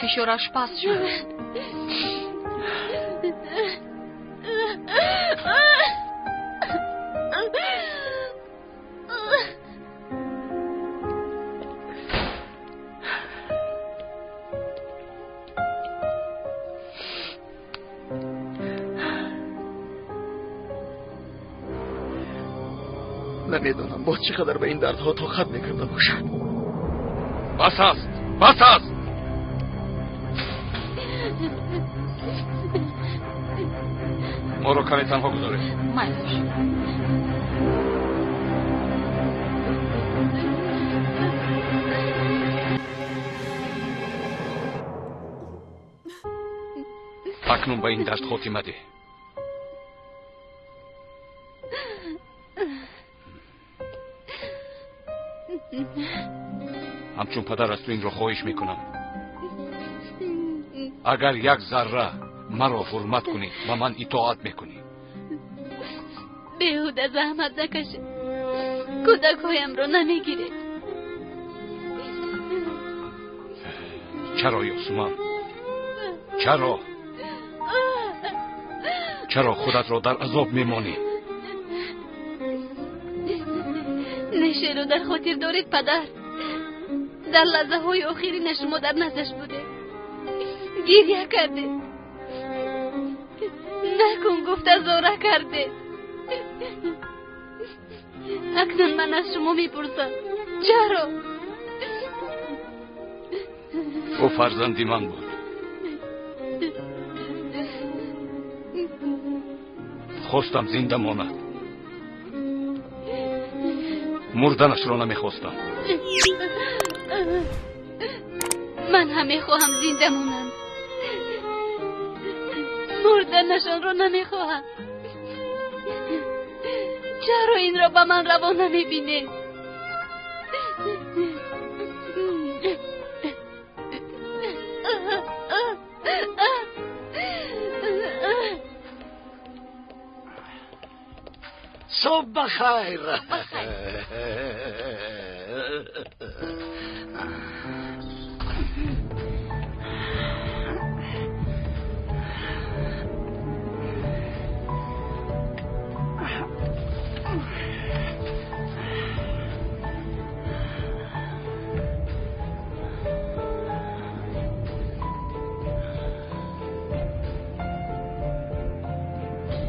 Фишораш паст шуд. Намедонам боз чӣ қадар ба ин дардҳо тоқат мекарда бошад. Бас аст, бас аст. Моро каме танҳо гузоред. Майлаш. Акнун ба ин дард хотима деҳ. Ҳамчун падар аз ту инро хоҳиш мекунам. Агар як зарра маро ҳурмат кунӣ, ба ман итоат мекунӣ. Беҳуда заҳмат накашед. Кӯдакҳоямро намегиред. Чаро, Ёсуман? Чаро? Чаро худатро дар азоб мемонӣ? Нешеро дар хотир доред, падар. Дар лаҳзаҳои охирина шумо дар наздаш будед. Гиря кардед. Накун гуфта зора кардед. Акнун ман аз шумо мепурсам. Чаро? Ӯ фарзанди ман буд. Хостам зинда монад. Мурданашро намехостам. Ман ҳам мехоҳам зинда монам. Мурданашонро намехоҳам. Чаро инро ба ман раво намебинед? Субҳ бахайр.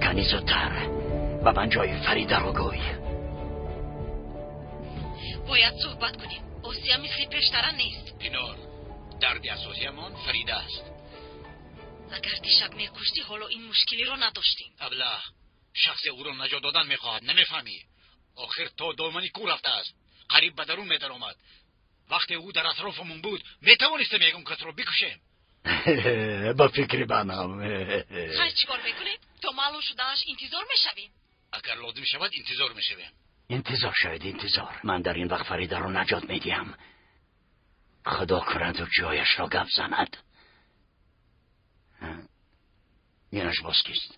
Кани зудтар ба ман ҷои Фаридаро гӯй. Бояд суҳбат кунем. Осия мисли пештара нест. Динор, дарди асосиямон Фарида аст. Агар дишаб мекуштӣ, ҳоло ин мушкилиро надоштем. Аблаҳ, шахсе ӯро наҷот додан мехоҳад, намефаҳмӣ? Охир то домани кӯ рафтааст. Қариб ба дарун медаромад. Вақте ӯ дар атрофамон буд, метавонистем ягон касро бикушем. Ба фикри манам. Хайр, чӣ кор мекунем? То маълум шуданаш интизор мешавем? Агар лозим шавад, интизор мешавем. Интизор шавед, интизор. Ман дар ин вақт Фаридаро наҷот медиҳам. Худо кунад ӯ ҷояшро гап занад. Инаш боз кист?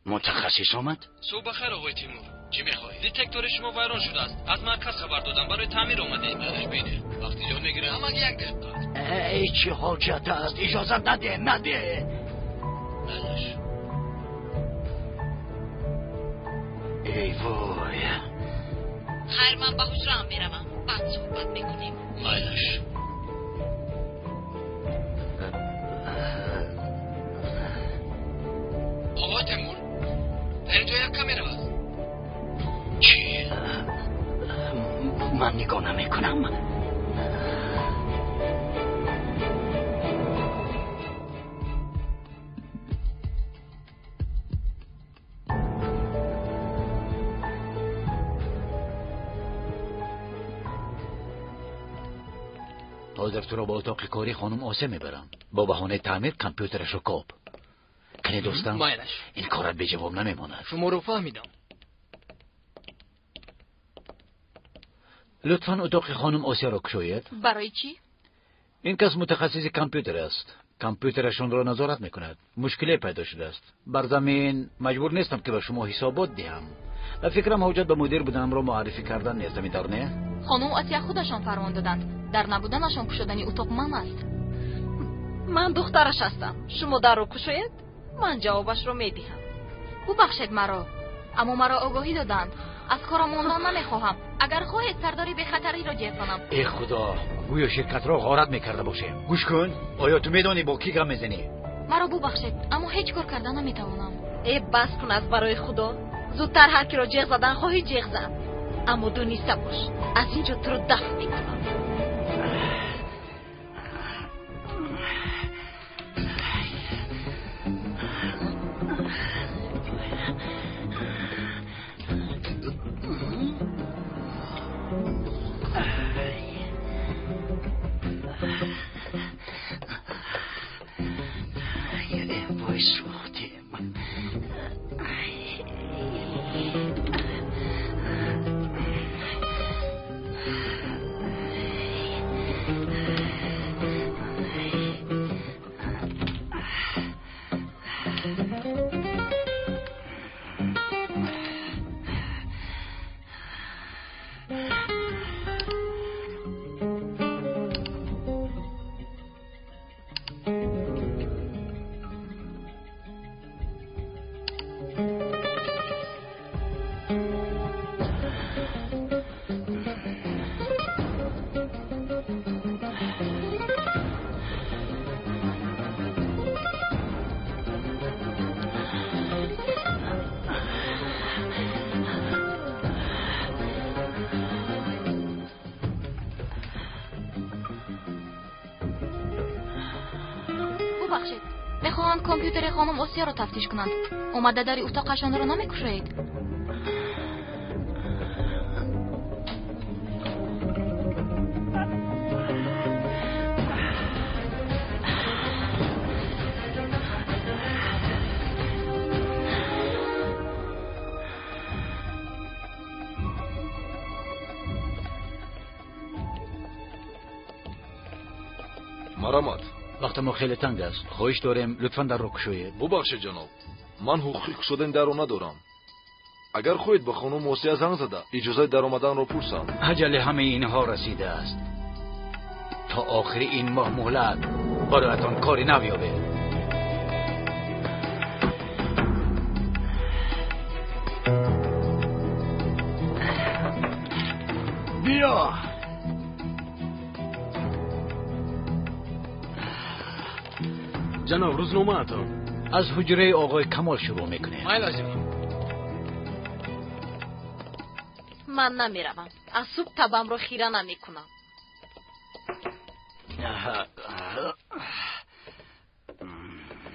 Мутахассис омад? Субҳ бахайр, оғои Тимур. Чӣ мехоҳӣ? Детектори шумо вайрон шудааст. Аз марказ хабар додам, барои таъмир омадем. Балеш бине. Вақти зиёд мегирад. Ҳамагӣ як дақиқа. Эй, чӣ ҳоҷат аст? Иҷозат наде, наде. Балеш. Эй вой. Хайр, ман ба ҳуҷраам меравам. Баъд суҳбат мекунем. Майлаш. Оғои Тимур, дар инҷо як камера ҳаст. Чӣ? Ман нигоҳ намекунам. ҳозир туро ба утоқи кори хонум Осе мебарам. Бо баҳонаи таъмир компютерашро коб. Кане дӯстам, Майлаш. ин корат беҷавоб намемонад. Шуморо фаҳмидам. Лутфан утоқи хонум Осияро кушоед. Барои чӣ? Ин кас мутахассиси компютер аст. Компютерашонро назорат мекунад. Мушкиле пайдо шудааст. Бар замин маҷбур нестам ки ба шумо ҳисобот диҳам. Ба фикрам ҳоҷат ба мудир буданамро муаррифӣ кардан нест, ҳамин тавр не? Хонум Осия худашон фармон доданд. Дар набуданашон кушодани утоқ манъ аст. Ман духтараш ҳастам. Шумо дарро кушоед, ман ҷавобашро медиҳам. Бубахшед маро, аммо маро огоҳӣ доданд. Аз корам мондан намехоҳам. Агар хоҳед сардори бехатариро ҷеғ занам. Э худо, гӯё ширкатро ғорат мекарда бошем. Гӯш кун, оё ту медонӣ бо кӣ гап мезанӣ? Маро бубахшед, аммо ҳеҷ кор карда наметавонам. Э бас кун аз барои худо. Зудтар ҳар киро ҷеғ задан хоҳӣ ҷеғ зан. Аммо дониста бош, аз ин ҷо туро дафн мекунам. Мехоҳанд компютери хонум Осияро тафтиш кунанд. Омада дари утоқашонро намекушоед? Марамат. Вақти мо хеле танг аст. Хоҳиш дорем лутфан дарро кушоед. Бубахшед ҷаноб, ман ҳуқуқи кушодани дарро надорам. Агар хоҳед ба хонум Осия занг зада иҷозаи даромаданро пурсам. Аҷали ҳамаи инҳо расидааст. То охири ин моҳ муҳлат бароятон кори нав ёбед. Биё. Ҷаноб, рӯзномаатон. Аз ҳуҷраи оғои Камол шурӯъ мекунем. Ман намеравам. Аз субҳ табамро хира намекунам.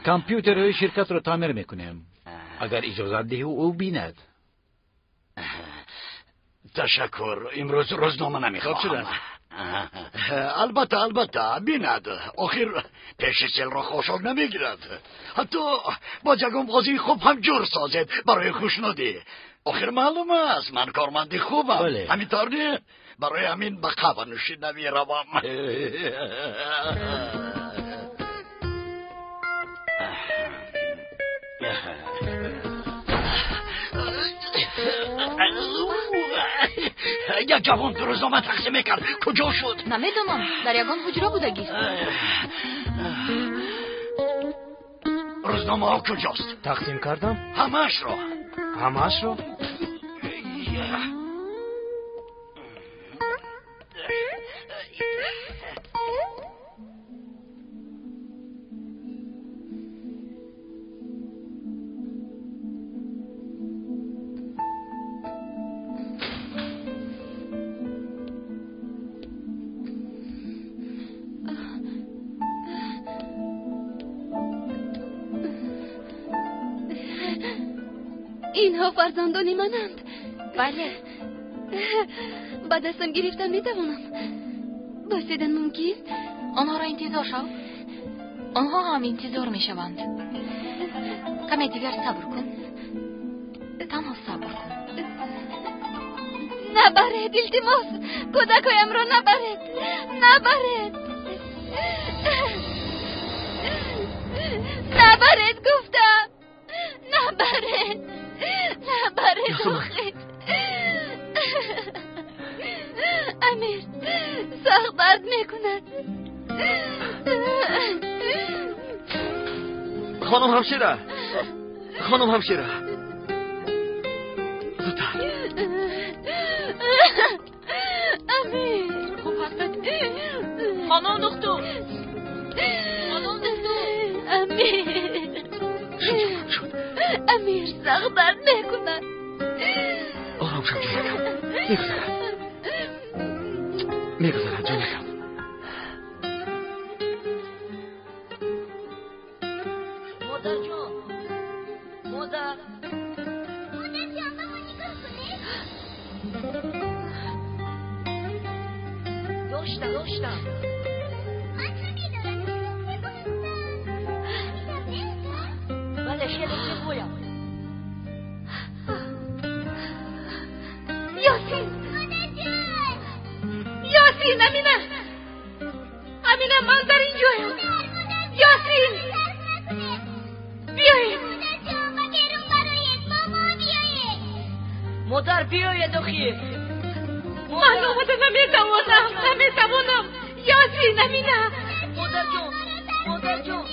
Компютерҳои ширкатро таъмир мекунем. Агар иҷозат диҳӣ, ӯ бинад. Ташаккур, имрӯз рӯзнома намехоҳам. Албатта, албатта, бинад. Охир пеши селро хошок намегирад. Ҳатто боз ягон бозии хуб ҳам ҷур созед барои хушнудӣ. Охир маълум аст, ман корманди хубам. Ҳамин тавр не? Барои ҳамин ба қаҳванӯшӣ намеравам. Як ҷавон рӯзнома тақсим мекард. Куҷо шуд? Намедонам, дар ягон ҳуҷра будагист. Рӯзномаҳо куҷост? Тақсим кардам. Ҳамаашро. Ҳамаашро? Инҳо фарзандони мананд. Бале. Ба дастам гирифта метавонам. Босидан мумкин? Онҳоро интизор шав. Онҳо ҳам интизор мешаванд. Каме дигар сабр кун. Танҳо сабр кун. Набаред, илтимос. Кӯдакҳоямро набаред. Набаред. Набаред гуфтам. Набаред. Набаред охир. Амир, сахт дард мекунад. Хонум ҳамшира, хонум ҳамшира, зудтар. Амир, хуб ҳастед? Хонум духтур, хонум духтур. Амир, шуд. Амир сахт дард мекунад. Ором шав ҷонакам, мегузарад, мегузарад ҷонакам. Модарҷон, модар. Модарҷон, ба мо нигоҳ кунед. Доштам, доштам. Ман ҳамедонам, ки хуб зебо ҳастам. Бале, хеле зебоям. Ёсин, Модарҷон, Ёсин, Амина, Амина, ман дар инҷоям. Ёсин, тарс накунед. биёед. Модарҷон, ба берун бароед, бо мо биёед. Модар, биёед охир. Ман омада наметавонам, наметавонам. Ёсин, Амина. Модарҷон, модарҷон,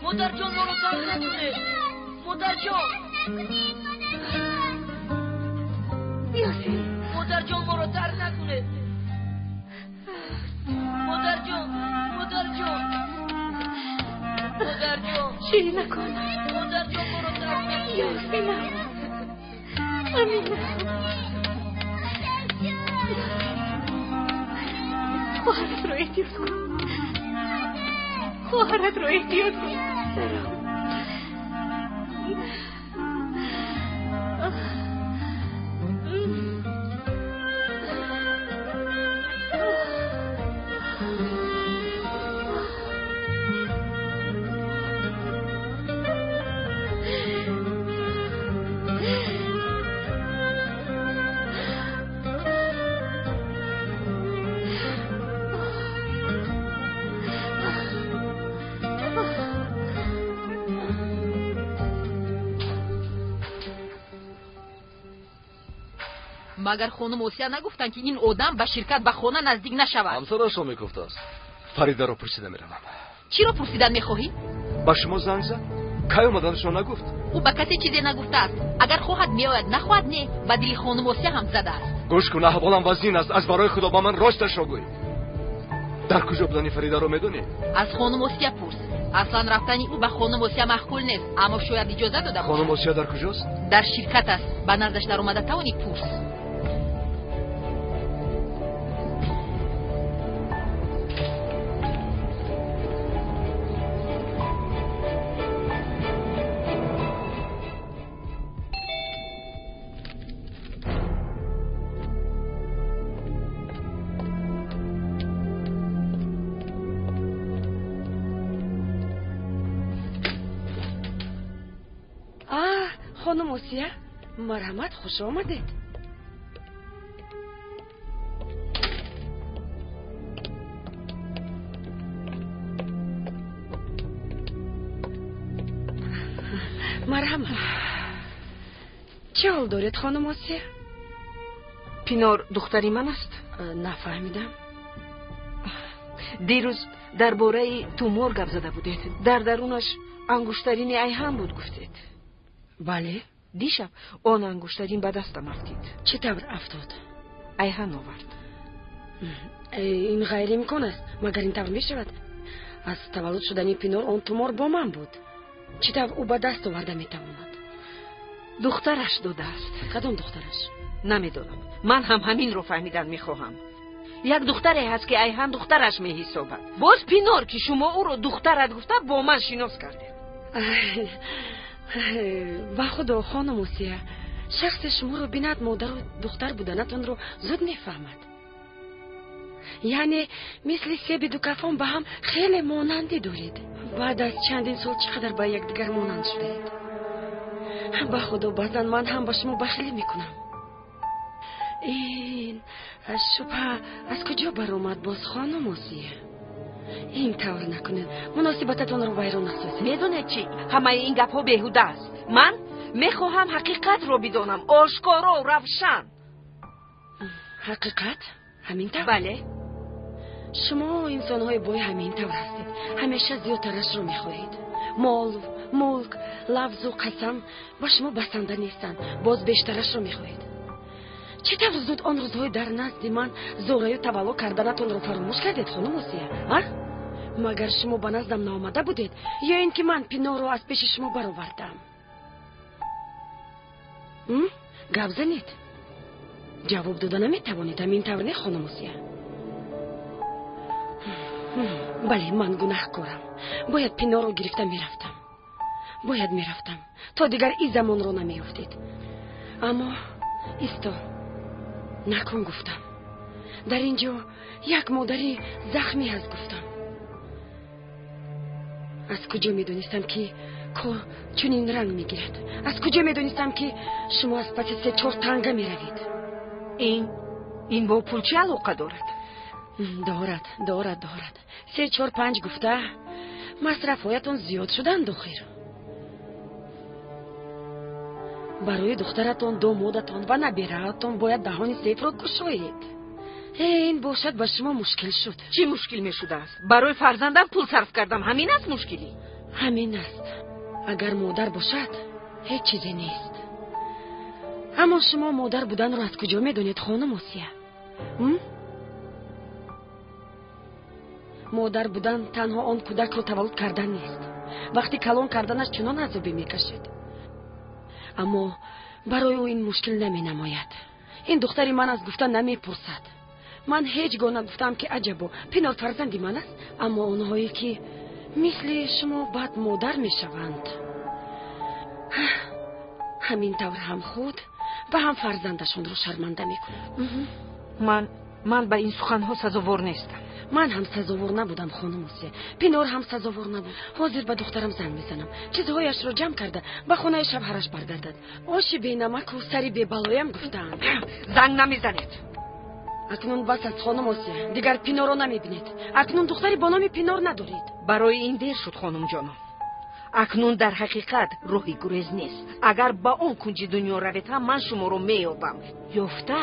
модарҷон, моро тарк накунед. Модарҷон, Накунед, модарҷон. Ёсин, модарҷон, моро тарк накунед. Модарҷон, модарҷон, модарҷон, ширинакон. модарҷон, моро тарк накунед. Ёсинам, Амина. Хоҳаратро эҳтиёт кун, хоҳаратро эҳтиёт кун. Сарам. Магар хонум Осия нагуфтанд, ки ин одам ба ширкат ба хона наздик нашавад? Ҳамсарашро мегуфтааст. Фаридаро пурсида меравам. Чиро пурсидан мехоҳӣ? Ба шумо занг зад? Кай омаданашро нагуфт? Ӯ ба касе чизе нагуфтааст. Агар хоҳад меояд, нахоҳад не. Ба дили хонум Осия ҳам задааст. Гӯш кун, аҳволам вазнин аст. Аз барои Худо ба ман росташро гӯй. Дар куҷо будани Фаридаро медонӣ? Аз хонум Осия пурс. Аслан рафтани ӯ ба хонум Осия маъқул нест, аммо шояд иҷоза дода бошад. Хонум Осия дар куҷост? Дар ширкат аст. Ба наздаш даромада тавонӣ, пурс. Хонум Осия, марҳамат, хуш омадед. Марҳамат. Чӣ ҳол доред, хонум Осия? Пинор духтари ман аст. Нафаҳмидам. Дирӯз дар бораи тумор гап зада будед. Дар дарунаш ангуштарини Айҳан буд, гуфтед. Бале. Дишаб он ангуштарин ба дастам афтид. Чӣ тавр афтод? Айҳан овард. Ин ғайриимкон аст. Магар ин тавр мешавад? Аз таваллуд шудани Пинор он тумор бо ман буд. Чӣ тавр ӯ ба даст оварда метавонад? Духтараш додааст. Кадом духтараш? Намедонам. Ман ҳам ҳаминро фаҳмидан мехоҳам. Як духтаре ҳаст, ки Айҳан духтараш меҳисобад. Боз Пинор, ки шумо ӯро духтарат гуфта бо ман шинос кардед. Ба худо, хонум Осия, шахсе шуморо бинад, модару духтар буданатонро зуд мефаҳмад. Яъне мисли себи дукафон ба ҳам хеле монандӣ доред. Баъд аз чандин сол чӣ қадар ба якдигар монанд шудаед. Ба худо, баъзан ман ҳам ба шумо бахилӣ мекунам. Ин шубҳа аз куҷо баромад боз, хонум Осия? Ин тавр накунед, муносибататонро вайрон насозед. Медонед чӣ? Ҳамаи ин гапҳо беҳуда аст. Ман мехоҳам ҳақиқатро бидонам, ошкоро, равшан. Ҳақиқат? Ҳамин тавр? Бале. Шумо инсонҳои бой ҳамин тавр ҳастед. Ҳамеша зиёдтарашро мехоҳед. Мол, мулк, лафзу қасам ба шумо басанда нестанд. Боз бештарашро мехоҳед. Чӣ тавр зуд он рӯзҳои дар назди ман зораю тавалло карданатонро фаромӯш кардед, хонум Осия? А? Магар шумо ба наздам наомада будед, ё ин ки ман Пинорро аз пеши шумо баровардам? Гап занед. Ҷавоб дода наметавонед, ҳамин тавр не, хонум Осия? Бале, ман гунаҳкорам. Бояд Пинорро гирифта мерафтам. Бояд мерафтам, то дигар изамонро намеёфтед. Аммо исто, накун гуфтам. Дар ин ҷо як модари захмӣ ҳаст гуфтам. Аз куҷо медонистам, ки кор чунин ранг мегирад? Аз куҷо медонистам, ки шумо аз паси се-чор танга меравед? Ин бо пул чӣ алоқа дорад? Дорад, дорад, дорад. 3, 4, 5 гуфта масрафҳоятон зиёд шуданд охир. Барои духтаратон, домодатон ва набираатон бояд даҳони сейфро кушоед. Ин бошад ба шумо мушкил шуд. Чӣ мушкил мешудааст? Барои фарзандам пул сарф кардам. Ҳамин аст мушкилӣ? Ҳамин аст. Агар модар бошад, ҳеҷ чизе нест. Аммо шумо модар буданро аз куҷо медонед, хонум Осия? Модар будан танҳо он кӯдакро таваллуд кардан нест. Вақти калон карданаш чунон азобе мекашед. Аммо барои ӯ ин мушкил наменамояд. Ин духтари ман аз гуфта намепурсад. Ман ҳеҷ гоҳ нагуфтам, ки аҷабо, Пинор фарзанди ман аст. Аммо онҳое ки мисли шумо бад модар мешаванд, ҳамин тавр ҳам худ ва ҳам фарзандашонро шарманда мекунанд. Ман ба ин суханҳо сазовор нестам. Ман ҳам сазовор набудам, хонум Осия. Пинор ҳам сазовор набуд. Ҳозир ба духтарам занг мезанам. Чизҳояшро ҷамъ карда ба хонаи шавҳараш баргардад. Оши бенамаку сари бебалоям гуфтаанд. Занг намезанед. Акнун бас аст, хонум Осия. Дигар Пинорро намебинед. Акнун духтари бо номи Пинор надоред. Барои ин дер шуд, хонумҷонон. Акнун дар ҳақиқат роҳи гурез нест. Агар ба он кунҷи дунё равед ҳам ман шуморо меёбам. Ёфта?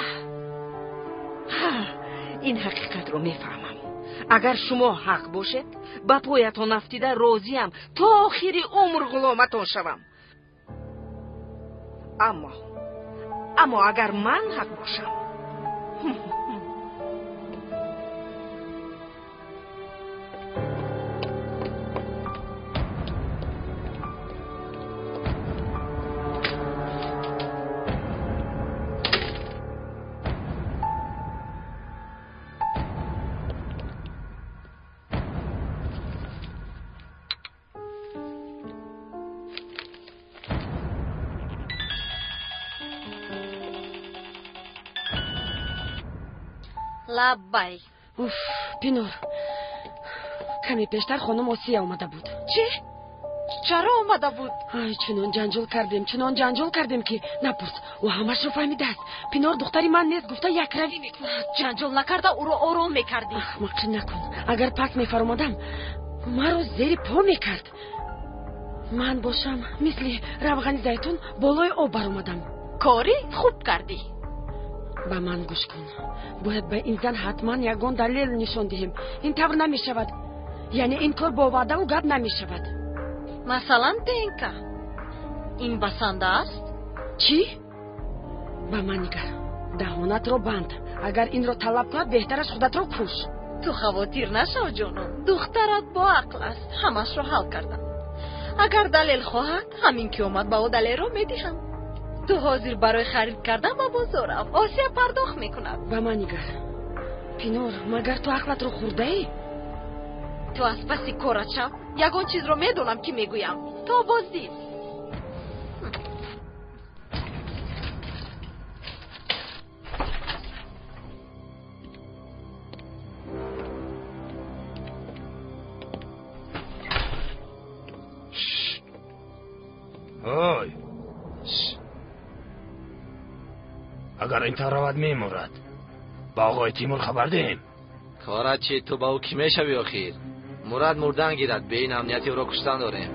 Ин ҳақиқатро мефаҳмам. Агар шумо ҳақ бошед, ба поятон афтида розиям то охири умр ғуломатон шавам. Аммо агар ман ҳақ бошам, Лаббай. Уф, Пинор. Каме пештар хонум Осия омада буд. Чӣ? Чаро омада буд? Ай, чунон ҷанҷол кардем, чунон ҷанҷол кардем, ки напурс. Ӯ ҳамашро фаҳмидааст. Пинор духтари ман нест гуфта якравӣ мекунад. Ҷанҷол накарда ӯро ором мекардӣ. Ахмақӣ накун. Агар пас мефаромадам, маро зери по мекард. Ман бошам мисли равғани зайтун болои об баромадам. Кори хуб кардӣ. Ба ман гӯш кун. Бояд ба ин зан ҳатман ягон далел нишон диҳем. Ин тавр намешавад. Яъне ин кор бо ваъдаву гап намешавад. Масалан, ДНК. Ин басанда аст? Чӣ? Ба ман нигар. Даҳонатро банд. Агар инро талаб кунад, беҳтараш худатро куш. Ту хавотир нашав, ҷонон. Духтарат боақл аст. Ҳамашро ҳал кардам. Агар далел хоҳад, ҳамин ки омад ба ӯ далелро медиҳам. Ту ҳозир барои харид кардан ба бозор рав. Осия пардохт мекунад. Ба ман нигар. Пинор, магар ту ақлатро хӯрдаӣ? Ту аз паси корат шав. Ягон чизро медонам, ки мегӯям. То боздид. Ой. Агар ин тавр равад, мемурад. Ба оғои Тимур хабар диҳем. Корат чи? Ту ба ӯ кӣ мешавӣ охир? Мурад мурдан гирад, бе ин амнияти ӯро куштан дорем.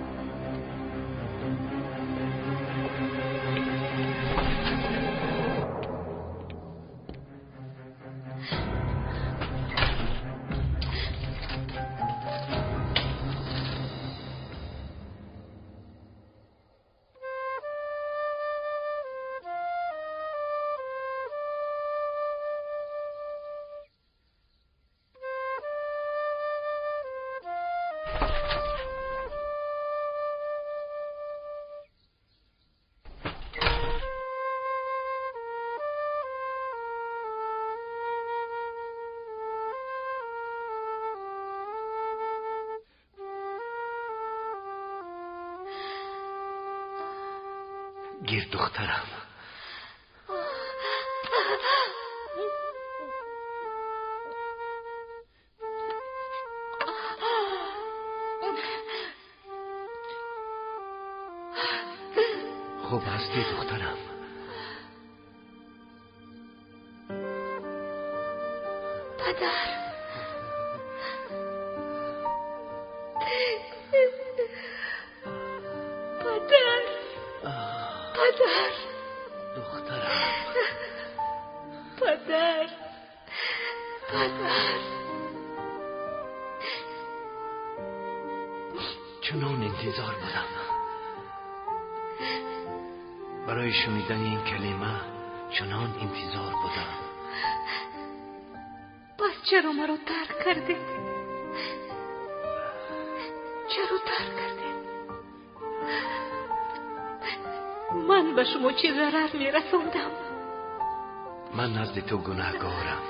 Гир духтарам. Хуб ҳастӣ духтарам? Падар. Падар. Падар. Духтарам. Падар. Падар. Чунон интизор будам. Барои шунидани ин калима чунон интизор будам. Пас чаро маро тарк кардед? Чаро тарк кардед? Ман ба шумо чӣ зарар мерасондам? Ман назди ту гунаҳгорам.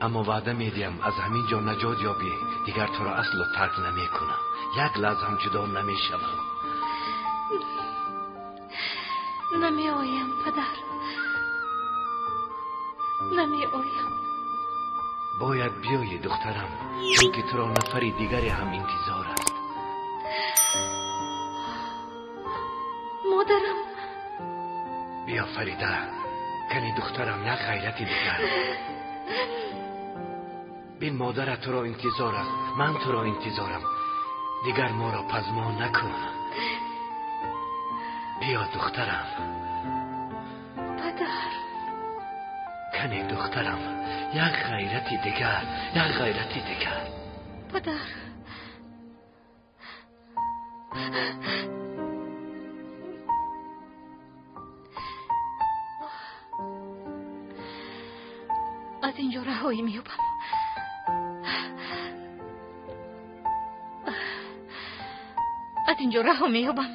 Аммо ваъда медиҳам аз ҳамин ҷо наҷот ёбӣ, дигар туро асло тарк намекунам. Як лаҳза ҳам ҷудо намешавам. Намеоям, падар. Намеоям. Бояд биёӣ, духтарам, чунки туро нафари дигаре ҳам интизор аст. Модарам. Биё, Фарида, кани духтарам, як ғайрати дигар. Бин, модарат туро интизор аст, ман туро интизорам. Дигар моро пазмон накун. Биё, духтарам. Падар. Кани духтарам, як ғайрати дигар, як ғайрати дигар. Падар. Аз инҷо раҳоӣ меёбам. Аз инҷо раҳо меёбам.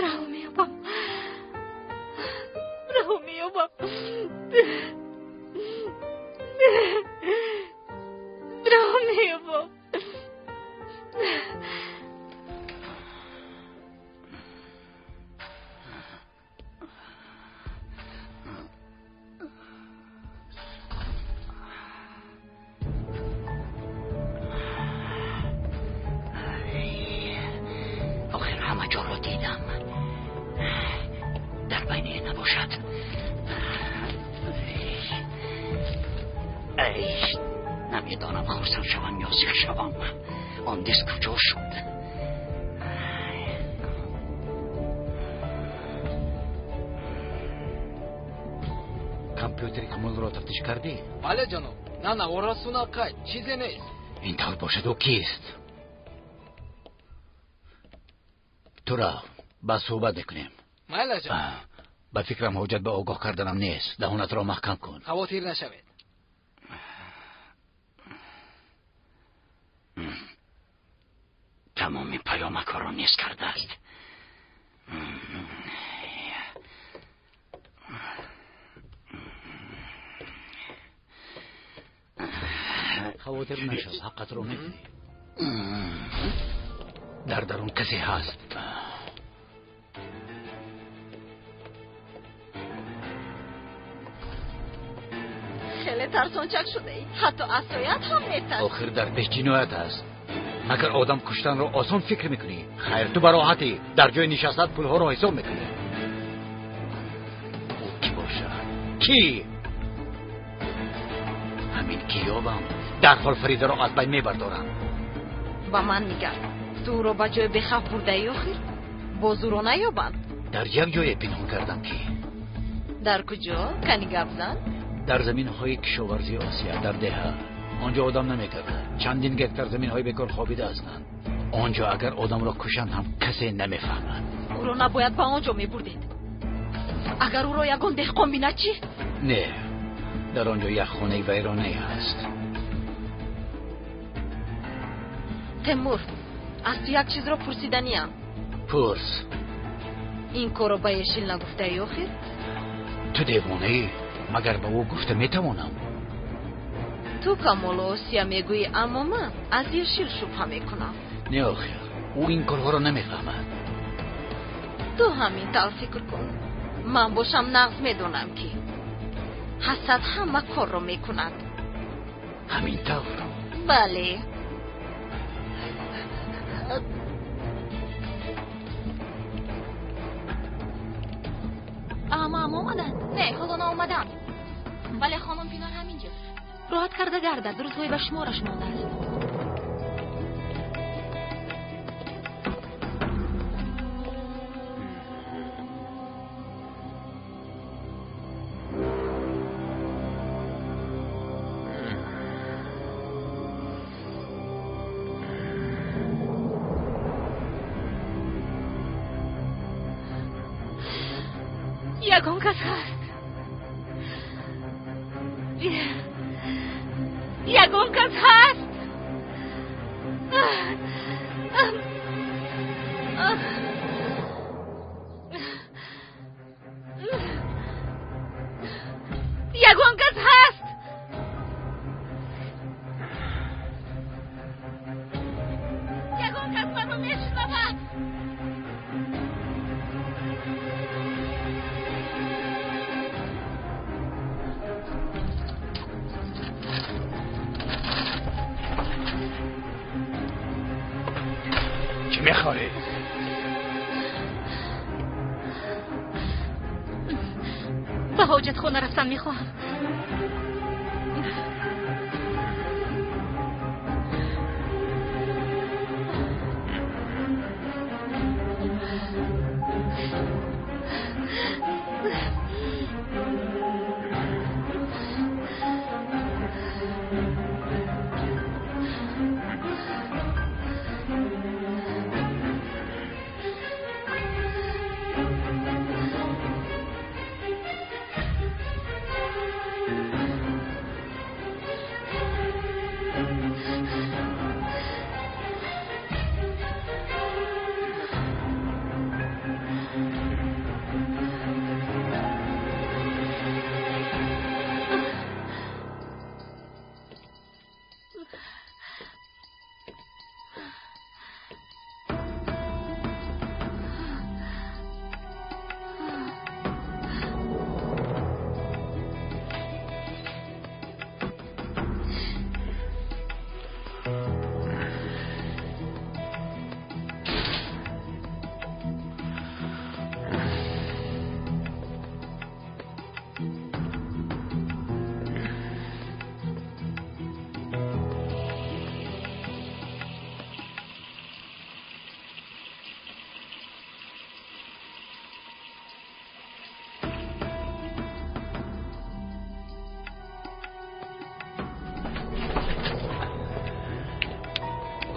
Раҳо меёбам. Раҳо меёбам. Раҳо меёбам. Охир ҳама ҷоро дидам. Дар байни набошад. Эй, намедонам хурсанд шавам ё зиқ шавам. Он диск куҷо шуд? Компютери Камолро тафтиш кардӣ? Бале, ҷаноб. На навор асту на қайд, чизе нест. Ин тавр бошад, ӯ кист? Туро ба суҳбат мекунем. Майла, ҷаноб. Ба фикрам ҳоҷат ба огоҳ карданам нест. Даҳонатро маҳкам кун. Хавотир нашавед. Тамоми паёмакҳоро низ кардааст. Хавотир нашав, ҳаққатро мегирӣ. Дар дарун касе ҳаст. Хеле тарсончак шудаӣ. Ҳатто асоят ҳам метарсӣ. Охир дар пеш ҷиноят аст. Магар одам куштанро осон фикр мекунӣ? Хайр, ту ба роҳатӣ дар ҷои нишастат пулҳоро ҳисоб мекунӣ. Ӯ кӣ бошад? Кӣ? Ҳамин ки ёбам, дарҳол Фаридаро аз байн мебардорам. Ба ман нигар. Ту ӯро ба ҷои бехавф бурдаӣ охир? Боз ӯро наёбанд? Дар як ҷое пинҳон кардам ки. Дар куҷо? Кани гап зан? Дар заминҳои кишоварзии Осия, дар деҳа. Он ҷо одам намегардад. Чандин гектар заминҳои бекор хобида ҳастанд. Он ҷо агар одамро кушанд ҳам касе намефаҳмад. Ӯро набояд ба он ҷо мебурдед. Агар ӯро ягон деҳқон бинад чӣ? Не, дар он ҷо як хонаи вайронае ҳаст. Темур, аз ту як чизро пурсиданиям. Пурс. Ин корро ба Ешил нагуфтаӣ охир? Ту девонаӣ? Магар ба ӯ гуфта метавонам? Ту Камолу Осия мегӯӣ, аммо ман аз Ешил шубҳа мекунам. Не охир, ӯ ин корҳоро намефаҳмад. Ту ҳамин тавр фикр кун. Ман бошам нағз медонам, ки ҳасад ҳама корро мекунад. Ҳамин тавр? Бале. Амаам омаданд? Не, ҳоло наомаданд, вале хонум Пинор ҳамин ҷост. Роҳат карда гардад, рӯзҳои ба шумораш мондааст. Ягон кас ҳаст? Ягон кас ҳаст? Ягон кас ҳаст? Ягон кас маро мешунавад? Чӣ мехоҳӣ? Ба ҳоҷатхона рафтан мехоҳам.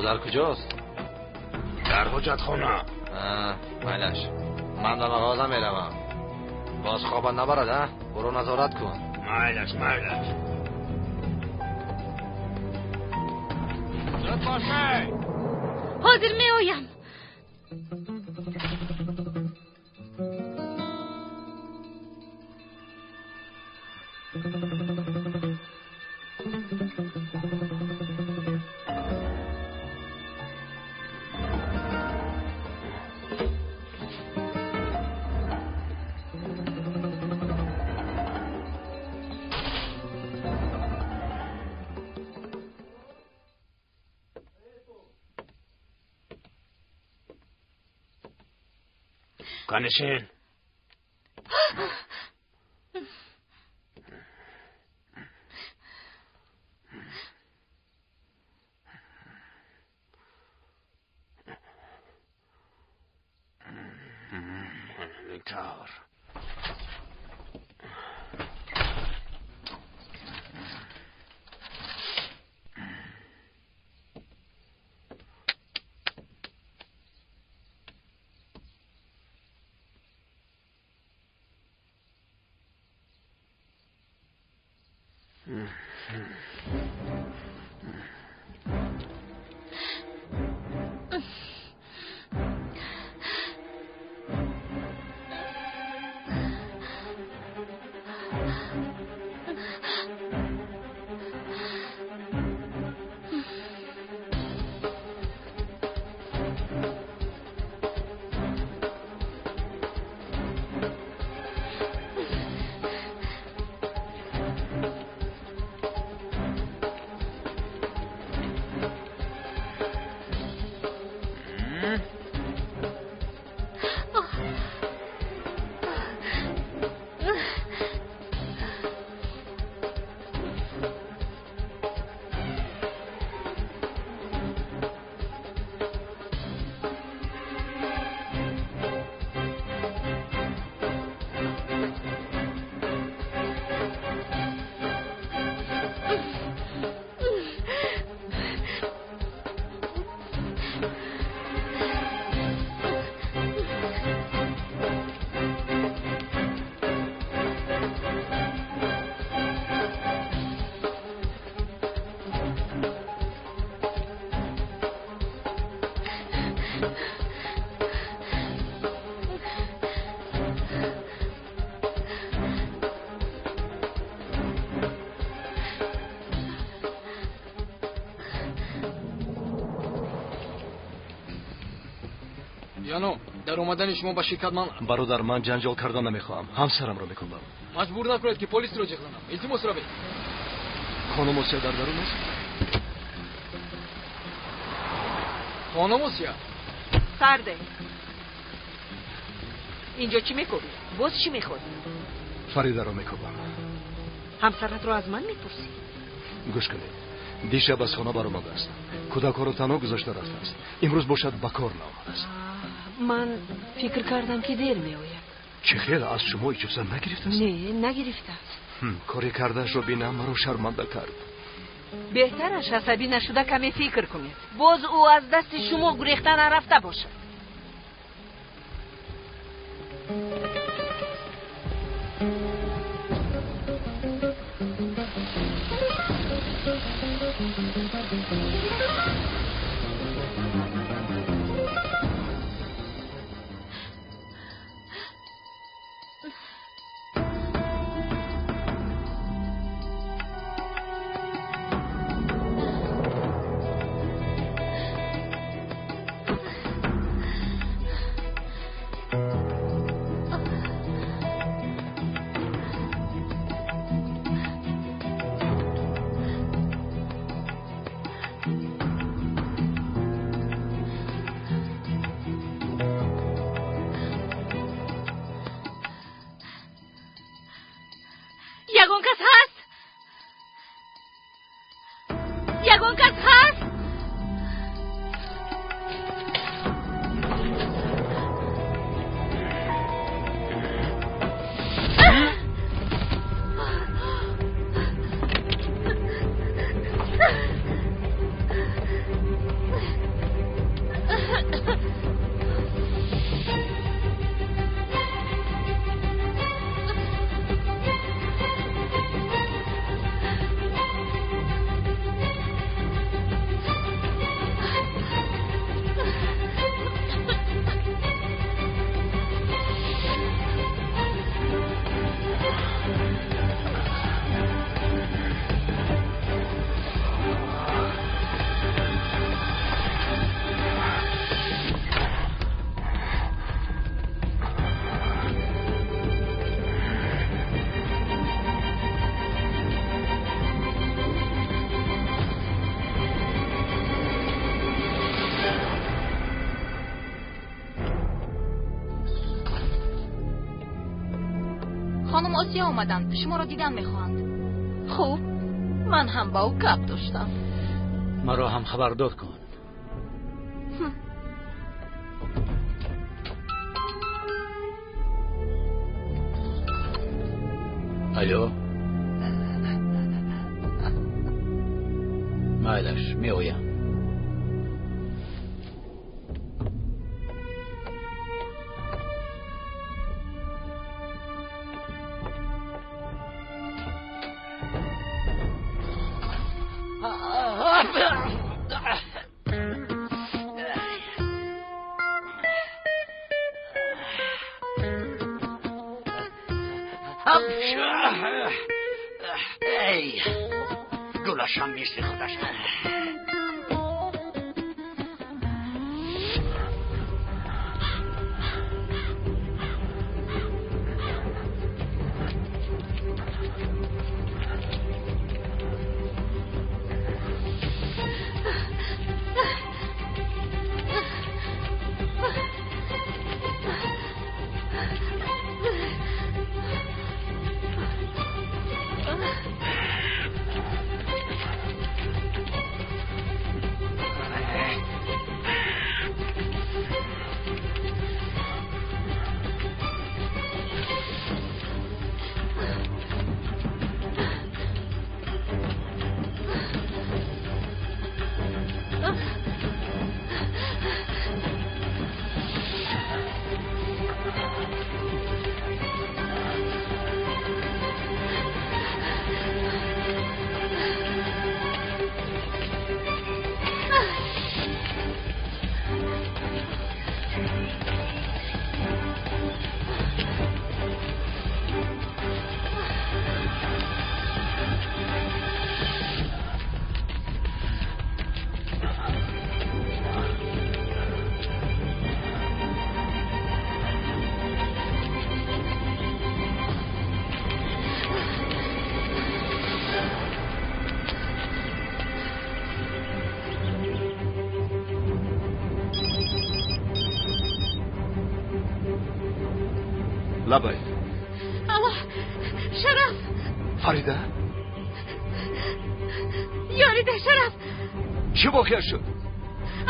Дар куҷост? Дар ҳоҷатхона. Майлаш, ман ба мағоза меравам. Боз хобат набарад, а? Буро назорат кун. Майлаш, майлаш. Зуд бошед. Ҳозир меоям. Канишин. Тавр. Яно, дар омадани шумо ба ширкат ман бародар, ман ҷанҷол кардан намехоҳам. Ҳамсарамро мекунам. Маҷбур накунед, ки полисро ҷеғ занам. Илтимос, равед. Хонум Осия дар дарун аст? Хонум Осия? Сарде. Инҷо чӣ мекобӣ? Боз чӣ мехоҳӣ? Фаридаро мекобам. Ҳамсаратро аз ман мепурсӣ? Гӯш кунед. Дишаб аз хона баромадааст. Кӯдакҳоро танҳо гузошта рафтааст. Имрӯз бошад ба кор наомадааст. Ман фикр кардам, ки дер меояд. Чӣ хел, аз шумо иҷоза нагирифтааст? Не, нагирифтааст. Коре кардаашро бинам, маро шарманда кард. Беҳтараш асабӣ нашуда каме фикр кунед. Боз ӯ аз дасти шумо гурехта нарафта бошад. Ягон кас ҳаст? Ягон кас ҳаст? Хонум Осия омаданд, шуморо дидан мехоҳанд. Хуб, ман ҳам ба ӯ гап доштам. Маро ҳам хабардор кун. Алло, майлаш, меоям. Эй, гулашам мисли худаш. Лабай. Алло, Шараф. Фарида? Ёрида, Шараф. Чӣ воқеа шуд?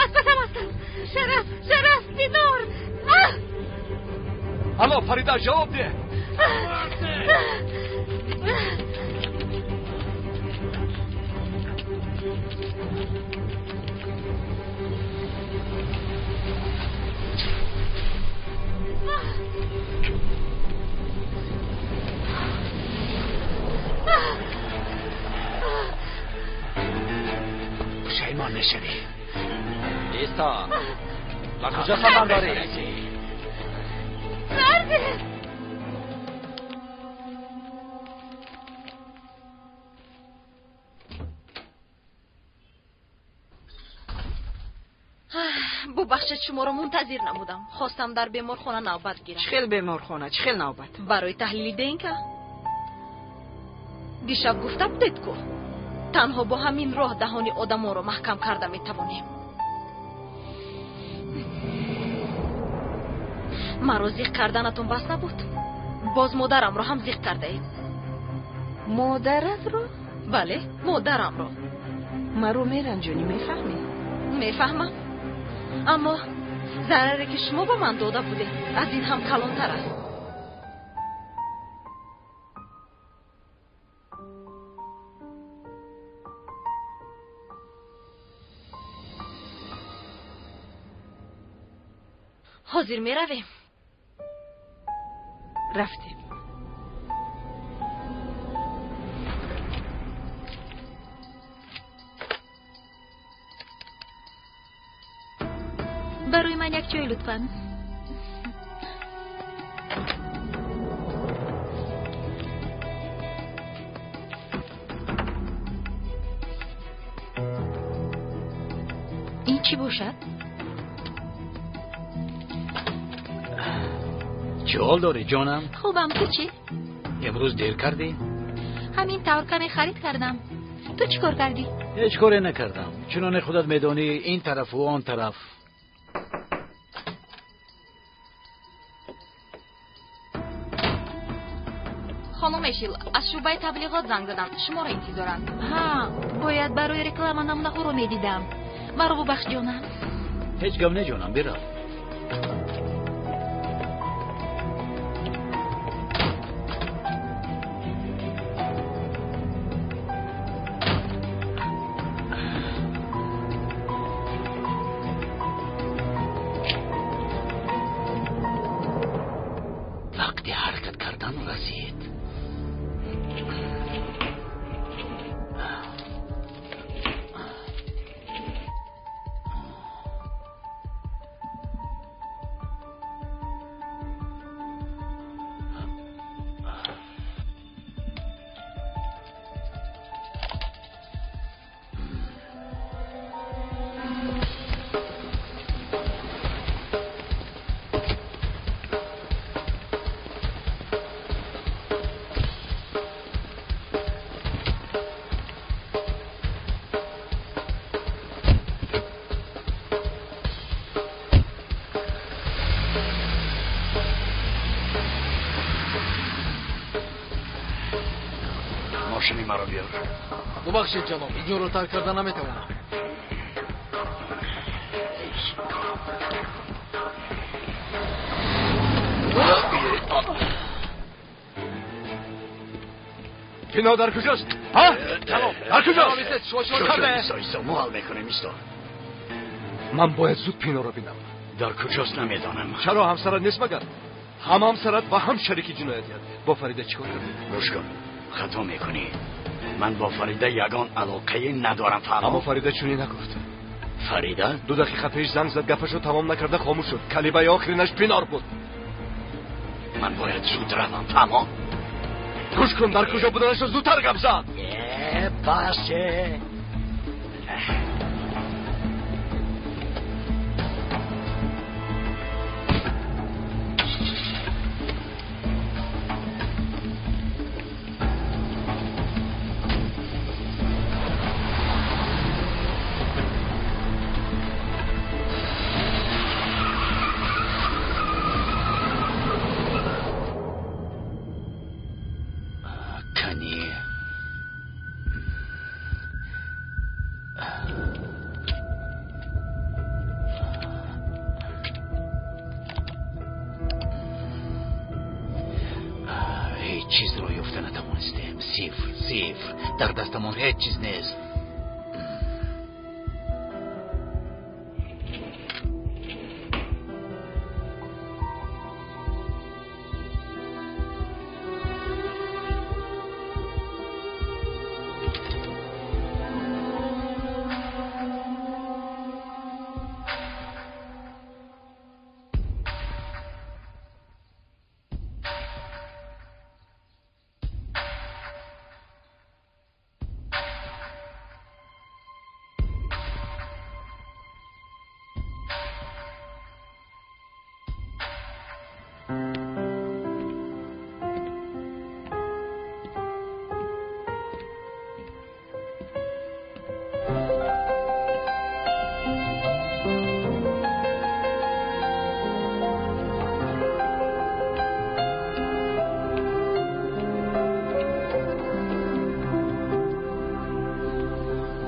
Аз пасам ҳастам. Шараф, Шараф, Пинор. Алло, Фарида, ҷавоб деҳ. Пушаймон мешавӣ. Исто, ба куҷо сафар дорӣ? Бубахшед, шуморо мунтазир намудам. Хостам дар беморхона навбат гирам. Чӣ хел беморхона, чӣ хел навбат? Барои таҳлили ДНК. Дишаб гуфта будед ку, танҳо бо ҳамин роҳ даҳони одамонро маҳкам карда метавонем. Маро зиқ карданатон бас набуд, боз модарамро ҳам зиқ кардаед. Модаратро? Бале, модарамро. Маро меранҷонӣ, мефаҳмӣ? Мефаҳмам, аммо зараре ки шумо ба ман дода будед аз ин ҳам калонтар аст. Ҳозир меравем. Рафтем. Барои ман як чой лутфан. Ин чӣ бошад? Чӣ ҳол дорӣ, ҷонам? Хубам, ту чӣ? Имрӯз дер кардӣ? Ҳамин тавр каме харид кардам. Ту чӣ кор кардӣ? Ҳеҷ коре накардам. Чуноне худат медонӣ, ин тарафу он тараф. Хонум Эшил, аз шӯъбаи таблиғот занг задам. Шуморо интизоранд. Ҳа, бояд барои реклама намунаҳоро медидам. Маро бубахш, ҷонам. Ҳеҷ гап не, ҷонам, бирав. Вақти ҳаракат кардан расид. Мошини маро биёр. Бубахшед, ҷаноб, инҷоро тарк карда наметавонам. Пино дар куҷост? Ҳа? Ҷаноб, дар куҷост? Исто, исто, мо ҳал мекунем, исто. Ман бояд зуд Пиноро бинам. Дар куҷост намедонам. Чаро ҳамсарат нест магар? Ҳам ҳамсарат ва ҳам шарики ҷиноятият. Бо Фарида чӣ кор кардӣ? Гӯш кун, хато мекунӣ. Ман бо Фарида ягон алоқае надорам, фаҳмо? Аммо Фарида чунин нагуфт. Фарида? 2 дақиқа пеш занг зад, гапашро тамом накарда хомӯш шуд. Калимаи охиринаш Пинор буд. Ман бояд зуд равам, фаҳмо? Гӯш кун, дар куҷо буданашро зудтар гап зад. Басе. наметавонистем. Сифр, сифр. Дар дастамон ҳеҷ чиз нест.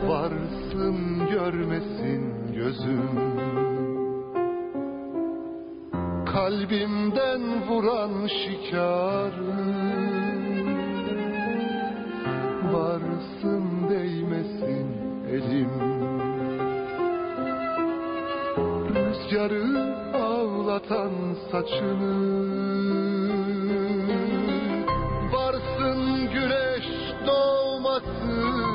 Varsın görmesin gözüm, kalbimden vuran şikarı. Varsın değmesin elim, rüzgarı ağlatan saçını. Varsın güneş doğmasın,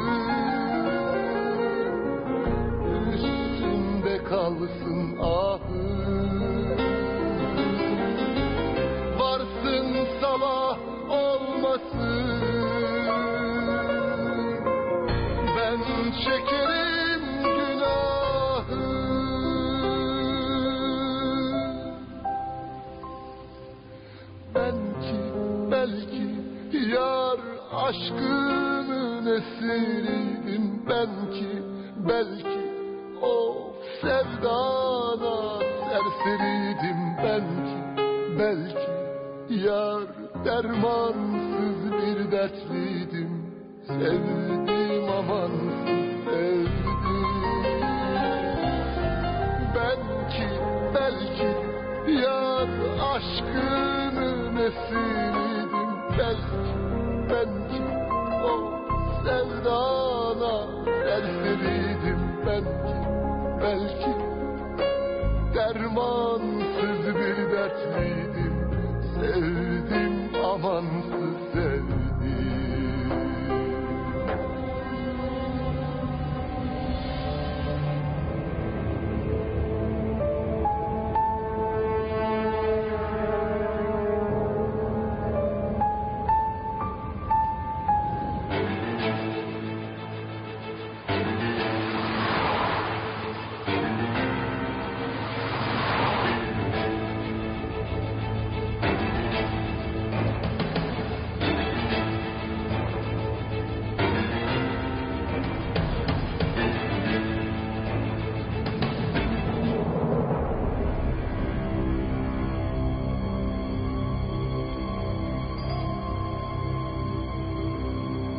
kalsın ahı. Varsın sabah olmasın, ben çekerim günahı. Ben ki belki yar aşkının esiriydim. Ben ki belki o sevdana serseriydim. Ben ki belki yar dermansız bir dertliydim. Sevdim amansız sevdim. Ben ki belki yar aşkının esiriydim. Belki ben ki o sevdana serseriydim. Ben ki belki dermansız bir dertliydim. Sevdim amansız sevdim.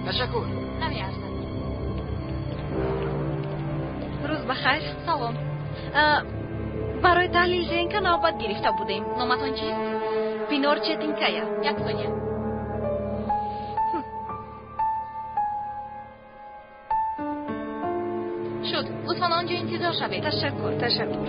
Ташаккур. Намеарзад. Рӯз бахайр. Салом. Барои таҳлили ДНК навбат гирифта будем. Номатон чист? Пинор Четинкая. Як сония. Шуд. Лутфан он ҷо интизор шавед. Ташаккур, ташаккур.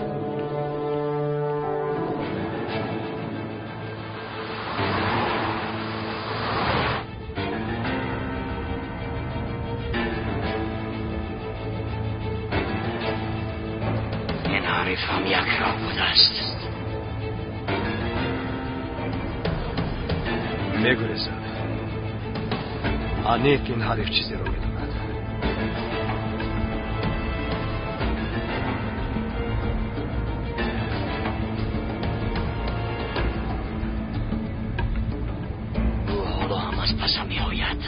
ҳарифам якро будааст. Мегурезад. Аниқ ин ҳариф чизеро медонад. Ӯ ҳоло ҳам аз пасам меояд.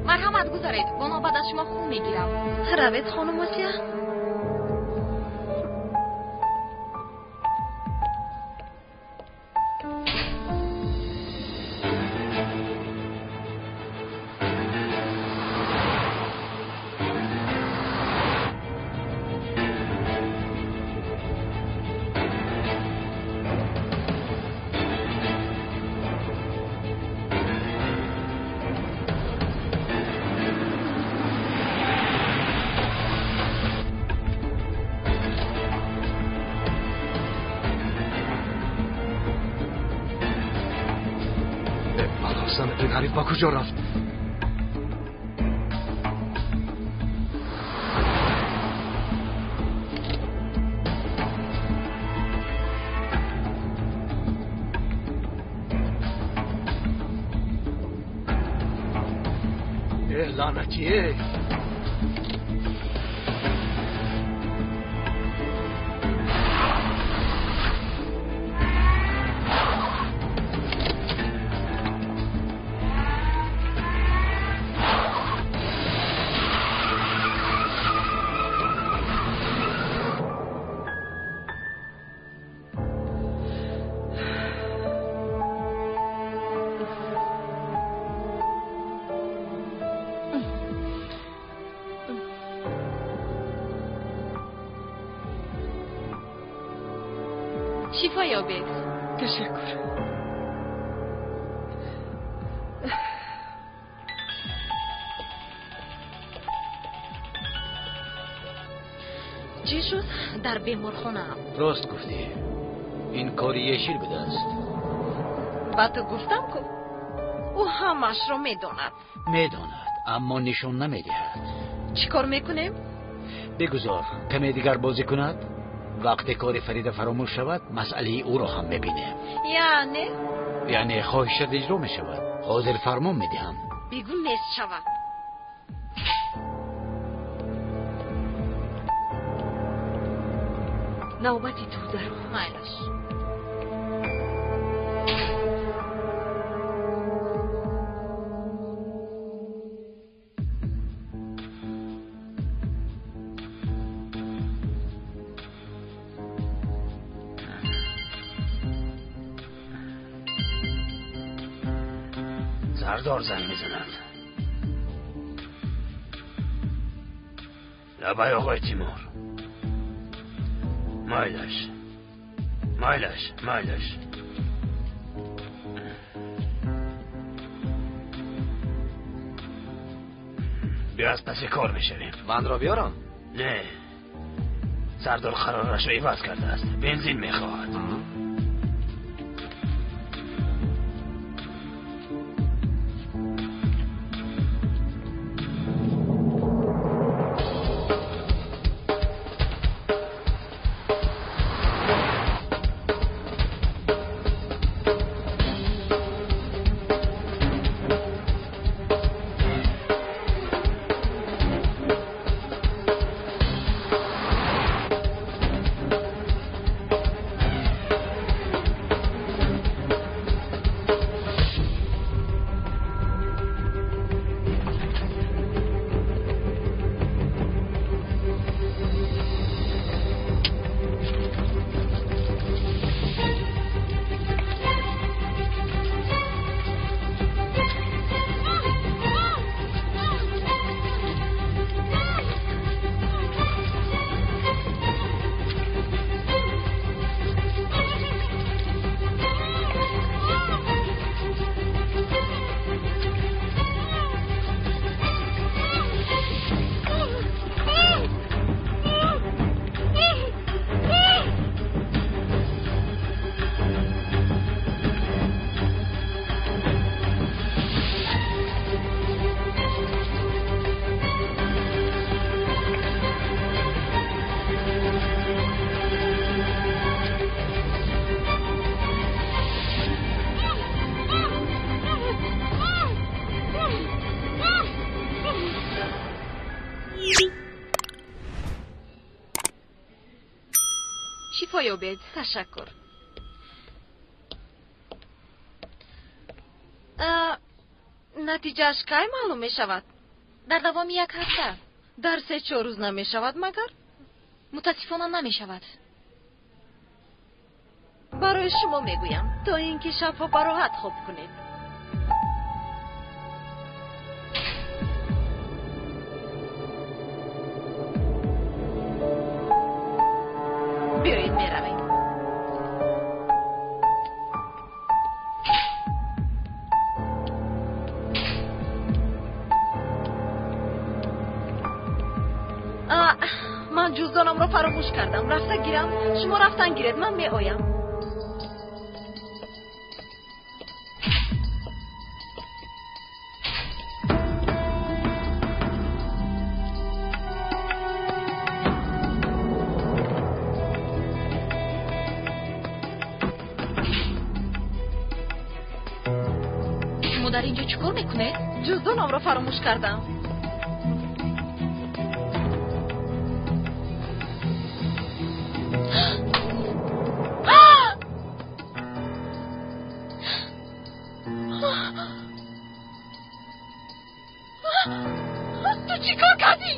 Марҳамат, гузаред. Бо навбат аз шумо хун мегирам. Равед, хонум Осия. Ин ҳариф ба куҷо рафт? Э, лаънатӣ, э! Шифо ёбед. Ташаккур. Чӣ шуд дар беморхона? Рост гуфтӣ, ин кори Ешил будааст. Ба ту гуфтам ку, ӯ ҳамаашро медонад. Медонад, аммо нишон намедиҳад. Чӣ кор мекунем? Бигузор каме дигар бозӣ кунад. Вақте кори Фарида фаромӯш шавад, масъалаи ӯро ҳам мебинем. Яъне? Яъне хоҳишат иҷро мешавад. Ҳозир фармон медиҳам. Бигӯ нест шавад. Навбати ту даро. Майлаш. Сардор занг мезанад. Лабай, оқои Тимур. Майлаш, майлаш, майлаш. Биё, аз паси кор мешавем. Бандро биёрам? Не, сардор қарорашро иваз кардааст, бензин мехоҳад. Шифо ёбед. Ташаккур. Натиҷааш кай маълум мешавад? Дар давоми як ҳафта. Дар 3-4 рӯз намешавад магар? Мутаассифона, намешавад. Барои шумо мегӯям, то ин ки шабҳо бароҳат хоб кунед. Биёед, меравем. Ман ҷуздонамро фаромӯш кардам, рафта гирам. Шумо рафтан гиред, ман меоям. Дар инҷо чӣ кор мекунед? Ҷуздонамро фаромӯш кардам. Ту чӣ кор кардӣ?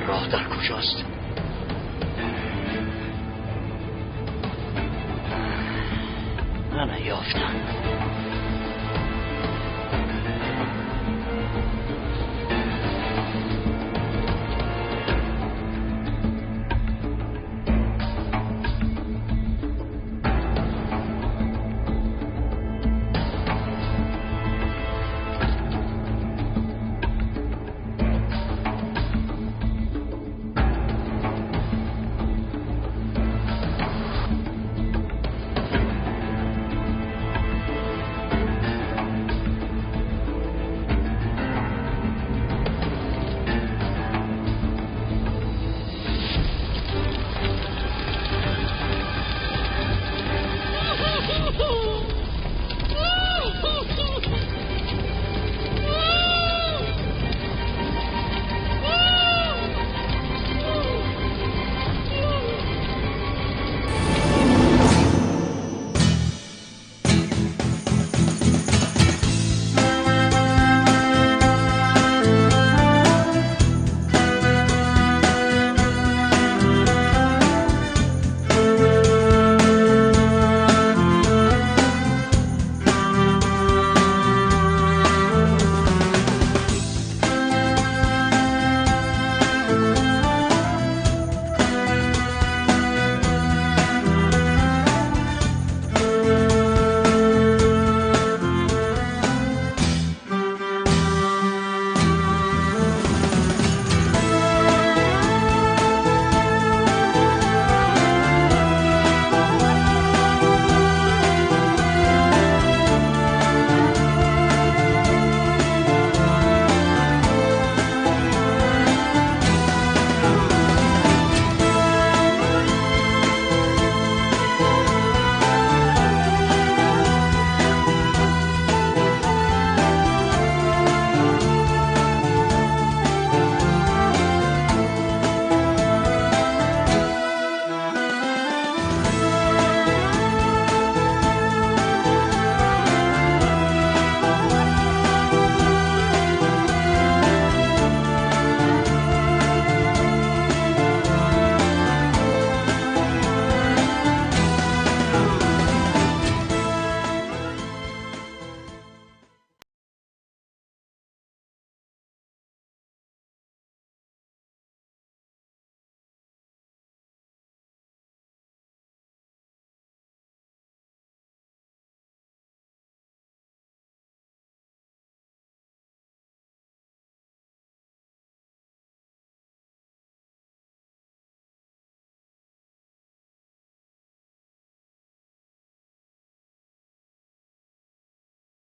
راه در کجاست؟ من یافتم.